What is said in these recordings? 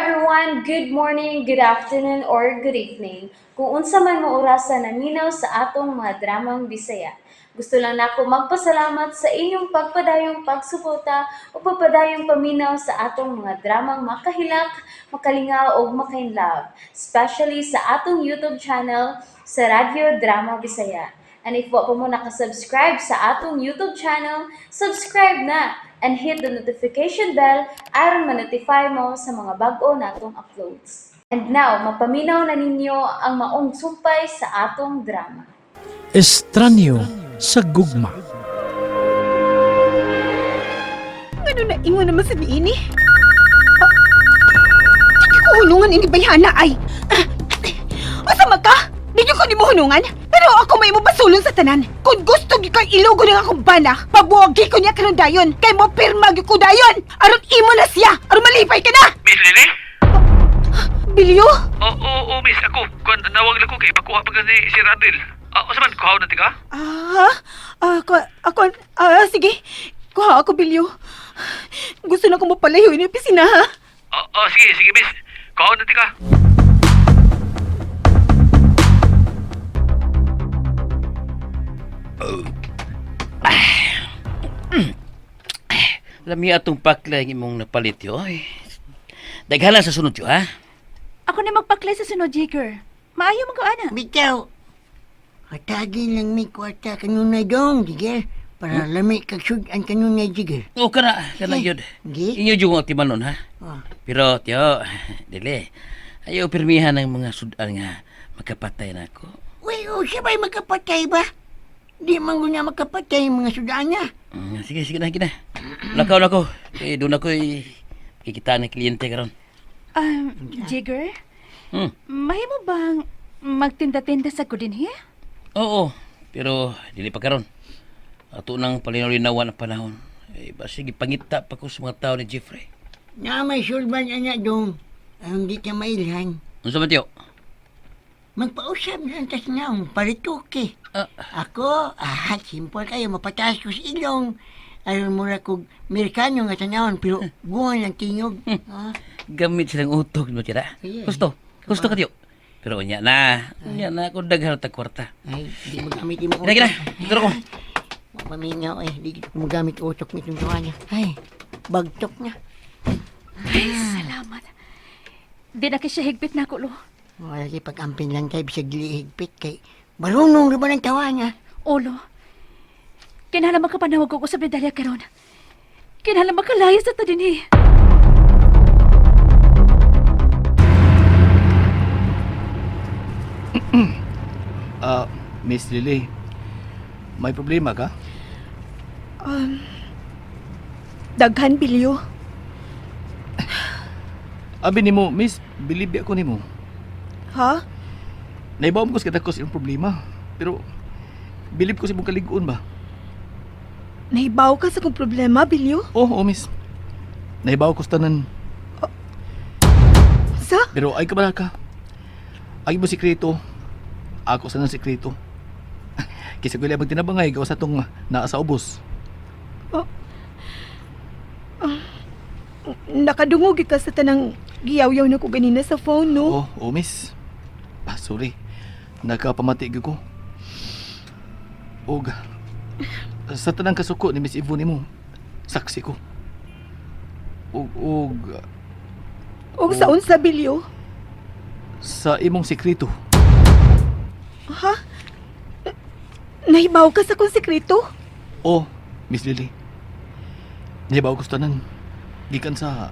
everyone! Good morning, good afternoon, or good evening. Kung unsa man mo orasa naminaw sa atong mga dramang Bisaya. Gusto lang nako magpasalamat sa inyong pagpadayong pagsuporta o pagpadayong paminaw sa atong mga dramang makahilak, makalingaw ug makainlove, especially sa atong YouTube channel sa Radyo Drama Bisaya. And if wa pa mo nakasubscribe sa atong YouTube channel, subscribe na and hit the notification bell aron ma-notify mo sa mga bag-o natong uploads. And now, mapaminaw na ninyo ang maong sumpay sa atong drama. Estranyo sa gugma. Ano na ingon naman sa niini? Ah, di ko hunungan ini bayhana ay. Ah, Asa man ka? Di ko nimo hunungan? Pero ako may mo basulon sa tanan. Kung gusto gyud kang ilugo ng akong bana, pabuwagi ko niya karon dayon. Kay mo pirma gyud ko dayon. Aron imo na siya. Aron malipay ka na. Miss Lily? Bilyo? Oo, oo, oo, miss. Ako, kung nawag lang ko kay pakuha pa ni si Radil. Ah, unsa man, kuhaw na tika? Ah, ako, ako, ah, sige. Kuha ako, Bilyo. Gusto na ko mapalayo ini opisina, ha? Oo, oh, sige, sige, miss. Kuhaw na tika. Lami atong paklay ang imong napalit yo. Ay. Daghan lang sa sunod yo, ha? Ako na magpaklay sa sunod, Jigger. Maayo man ko, ana. Bitaw, hatagin lang may kwarta kanunay dong, Jigger. Para lami kag sud-an kanunay, Jigger. O kana, kana yun. Gi? Inyo jud ang timanon, ha? Oh. Pero tiyo, dili. Ayaw pirmihan ng mga sudan nga makapatay na ako. Uy, oh, siya ba'y makapatay ba? Di man ko na makapatay ang mga sudaan niya. Sige, sige na, sige na. Lakaw na ko. Eh, doon ako kikita ng kliyente karon. Jigger, mahimo bang magtinda-tinda sa kudinhi? Oo, pero dili pa karon. Ato nang palinaw-linawan ang panahon. Eh, basig pangita pa ko sa mga tao ni Jeffrey. Na may sulban ana dong. Ang di ka mailhan. Unsa man tiyo? Magpausap na ang tas naong parituki. Ah. Ako, simple kayo, mapataas ko sa ilong. Aron mura kog Amerikano nga tanawon, pero buwan lang tingog. Ah, Gamit silang utok mo tira. Sige. Gusto. Gusto ka tiyo. Pero unya na. Unya na ako daghan ta kwarta. Ay, di magamit yung Kina kina. Dito ko. Mamingaw eh, di ko magamit utok nitong tuwa niya. Ay, bagtok na. Ay, salamat. Di na kay siya higpit na ako, lo. Wala di pag-ampin lang tayo, bisag dili higpit kay marunong rin ba ng tawa niya? Olo, kinahanglan makapanawag ko sa medalya karon. Kinahanglan makalaya sa ta dinhi. Ah, Miss Lily, may problema ka? Daghan, Bilyo. Abi nimo, Miss, believe ako nimo. Ha? Naibaw ko sa kadakos imong problema. Pero believe ko sa imong kalig-on ba? Nahibaw ka sa kong problema, Bilyo? Oh, oh, Miss. Naibaw ko sa tanan. Sa? Pero ay kabala ka. Ay mo sikreto. Ako sa nang sikreto. Kisa ko lang tinabangay gawas atong naa sa ubos. Nakadungog ka sa tanang giyaw-yaw na ko ganina sa phone, no? Oh, oh, miss. Ah, sorry. Nakapamati gyud ko. Og sa tanang kasuko ni Miss Yvonne nimo, saksi ko. Og Og sa unsa, Bilyo? sa imong sekreto. Ha? Nahibaw ka sa kong sekreto? Oh, Miss Lily. Nahibaw ko sa tanan. Gikan sa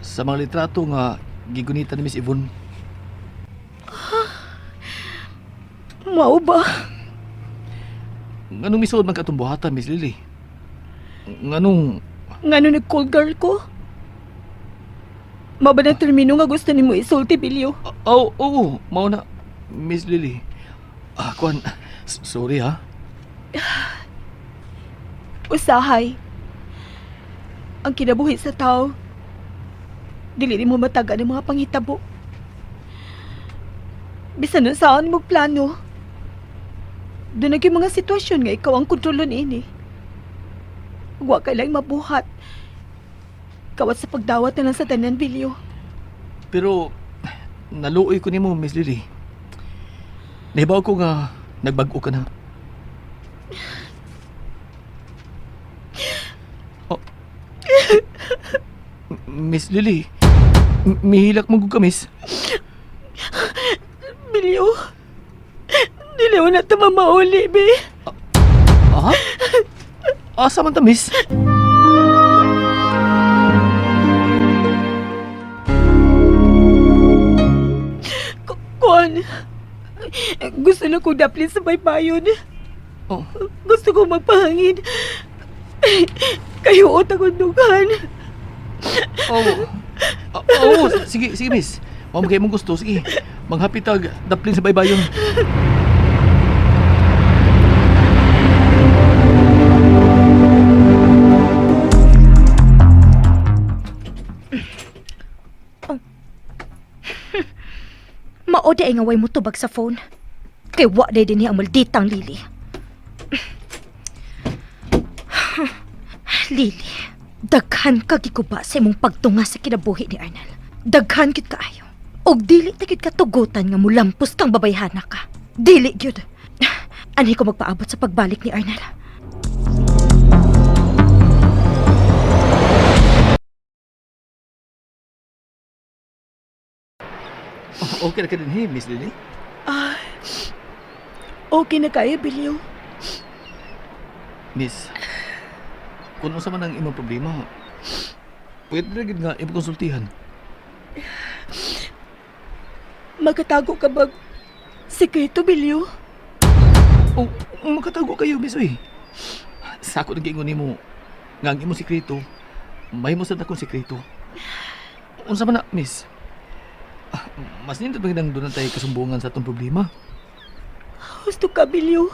mga litrato nga gigunita ni Miss Yvonne. Mao ba? Nganong misuod man katong buhatan, Miss Lily? Nganong Ngano nag-call girl ko? Mao ba ng termino nga gusto nimo isulti, Bilyo? Oh, oo, mao na Miss Lily. Ah, kuan, sorry ha. Usahay. Ang kinabuhi sa tao, dili nimo mataga ng mga panghitabo. Bisan saan mo plano, doon yung mga sitwasyon nga ikaw ang kontrolon ini. Wa ka lang mabuhat. Kawat sa pagdawat na lang sa tanan, Bilyo. Pero naluoy ko nimo, Miss Lily. Nahibaw ko nga nagbag-o ka na. Oh. Miss Lily, mihilak mo ka, miss. Bilyo. Dili na ta mamauli, be. Ha? Asa man ta, miss? Kuan. Gusto na ko daplin sa baybayon. Oh, Gusto ko magpahangin. Kayo akong dughan. oh. Oh, sige, sige, miss. Mao kay mong gusto, sige. Manghapitag daplin sa baybayon. Mao di ay nga way mo tubag sa phone. Kay wa day dinhi ang malditang Lily. Lily, daghan ka gikuba sa imong pagtunga sa kinabuhi ni Arnel. Daghan gid kaayo. Og dili ta gid katugutan nga mulampos kang babayhana ka. Dili gyud. Anhi ko magpaabot sa pagbalik ni Arnel. Oh, okay na ka din, Miss Lily. Okay na kayo, Bilyo. Miss, kung unsa man ang imong problema, pwede ra gid nga imong konsultihan. Magkatago ka ba? Sikreto, Bilyo? Oh, makatago kayo, miss, uy. Sako nang giingon nimo nga ang imong sikreto, may mo sad akong sikreto. Unsa man na, miss? Ah, mas nindot ba nang doon tayo kasumbungan sa atong problema? Gusto ka, Bilyo.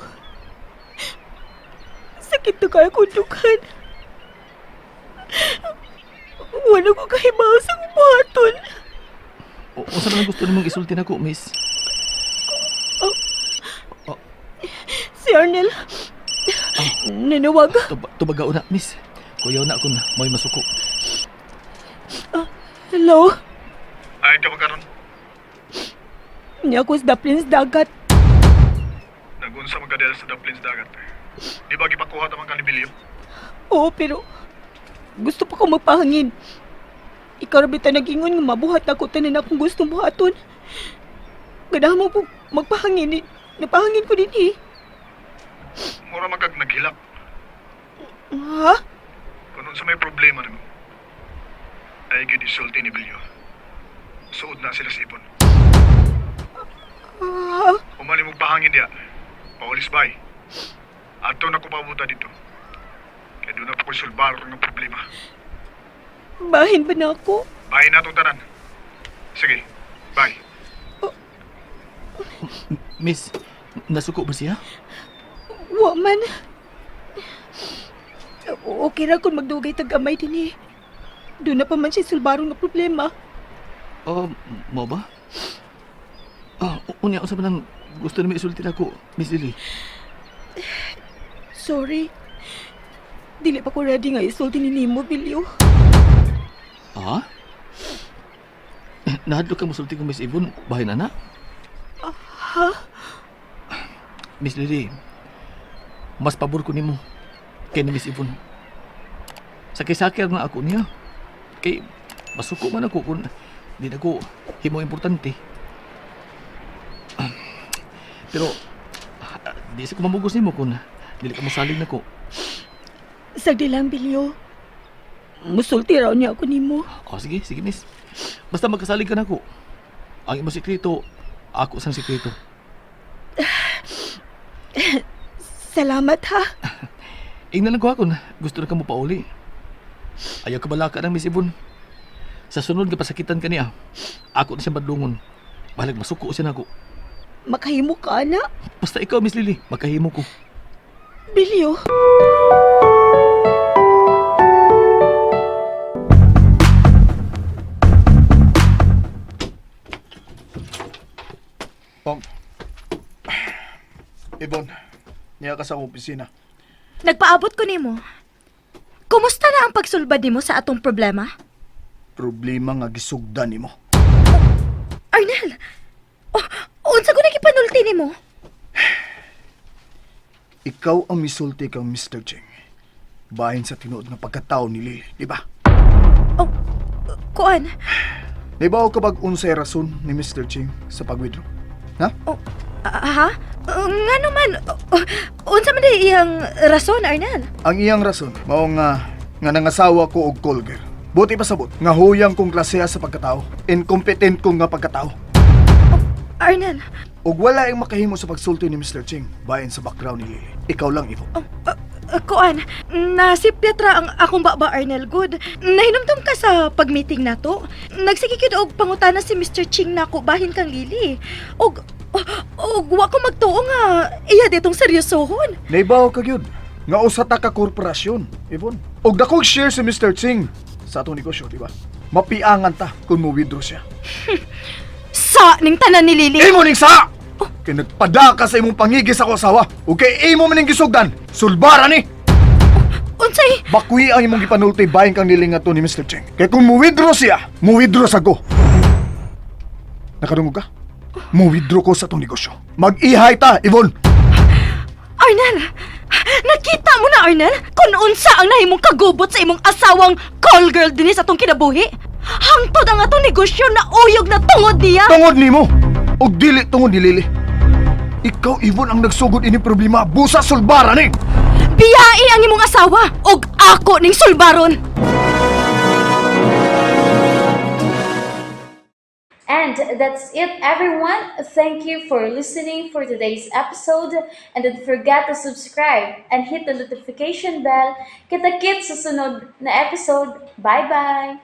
Sakit na kaya kong dughan. Wala ko kahibaw sa buhaton. O, unsa man ang gusto nimong isulti nako, miss? Si Arnel, nanawag. Tubagaw na, miss. Kuyaw na akong may masuko. Hello? Ay, ka ba karon? Niya ko sa daplin sa dagat. Nagunsa man ka dahil sa Dublin sa dagat. Di ba gipakuha taman ka ni Bilyo? Oo, pero gusto pa ko magpahangin. Ikaw ra bitaw nag-ingon nga mabuhat ako tanan akong gustong buhaton. Ganahan mo po magpahangin. Eh. Napahangin ko din eh. Mura man kag naghilak. Ha? Kung unsa may problema nimo. Ay gyud isulti ni Bilyo. Suod na sila sa ipon. Ha? Humani mo pahangin diya. Paulis bay. Ato na ko pabuta dito. Kaya doon na po ko'y sulbar ng problema. Bahin ba na ako? Bahin na itong tanan. Sige, bye. Miss, nasuko ba siya? Wa man. Okay ra kung magdugay tag gamay din eh. Doon na pa man siya sulbarong nga problema. Oh, mo ba? Ah, unya unsa man ang gusto nimo isulti nako, Miss Lily? Sorry. Dili pa ko ready nga isulti ni nimo, Bilyo. Ah? Nahadlok ka mosulti ko, Miss Yvonne. Bahay na na. Ha? Miss Lily, mas pabor ko nimo kay ni Miss Yvonne. Sakay-sakay nga ako niya. Kay masuko man ako kung di na ko himo importante. Ah, pero di sa ko mamugos nimo kung dili ka mosalig nako. Sagdi lang, Bilyo. Musulti raw niya ako nimo. Oh, sige, sige, miss. Basta magkasalig ka nako. Ang imo sikreto, ako sang sikreto. Salamat ha. Ingnan lang ko akon, gusto na ka mo pauli. Ayaw ka balaka ng Miss Ibon. Sa sunod nga pasakitan ka niya, ako na siya badlungon. Balag masuko siya nako. Makahimo ka na. Basta ikaw, Miss Lily, makahimo ko. Bilyo. Pong. Ibon, niya ka sa akong opisina. Nagpaabot ko nimo. Kumusta na ang pagsulbad nimo sa atong problema? Problema nga gisugdan nimo. Arnel! Oh, unsa ko nagipanulti nimo? Ikaw ang misulti kang Mr. Cheng. Bahin sa tinuod nga pagkatao ni Lily, di ba? Oh, kuan. Naibaw ka bag unsay rason ni Mr. Cheng sa pag-withdraw? Ha? Oh, ha? Nga naman, oh, unsa man di iyang rason, Arnel? Ang iyang rason, mao nga nga nangasawa ko og call girl. Buti pa sabot, nga huyang kong klaseha sa pagkatao, incompetent kong nga pagkatao. Arnel, Ug wala ang makahimo sa pagsulti ni Mr. Cheng bahin sa background ni Lily. Ikaw lang, Ivo. oh, kuan, nasipyat ra ang akong baba, Arnel Good. Nahinumdum ka sa pag-meeting nato. Nagsige gyud og pangutana si Mr. Ching nako bahin kang Lily. Og og wa ko magtuo nga iya ditong seryosohon. Naibaw ka gyud nga usa ta ka korporasyon, Ivon. Og dakog share si Mr. Cheng sa atong negosyo, di ba? Mapiangan ta kung mo-withdraw siya. Sa ning tanan ni Lily. Imo ning sa! Kay nagpada ka sa imong pangigi sa akong asawa ug kay imo man ning gisugdan, sulbara ni! Unsay? Bakwi ang imong gipanulti bahin kang nilinga to ni Mr. Cheng. Kay kung mo-withdraw siya, mo-withdraw sa ko. Nakadungog ka? Mo-withdraw ko sa atong negosyo. Mag-ihay ta, Ivon! Arnel! Nakita mo na, Arnel, kung unsa ang nahimong kagubot sa imong asawang call girl dinhi sa atong kinabuhi? Hangtod ang atong negosyo na uyog na tungod niya! Tungod nimo ug dili tungod ni Lily. Ikaw, Ivon, ang nagsugod ini problema. Busa sulbara ni! Biyai ang imong asawa ug ako ning sulbaron! And that's it, everyone. Thank you for listening for today's episode. And don't forget to subscribe and hit the notification bell. Kita-kits sa sunod na episode. Bye-bye!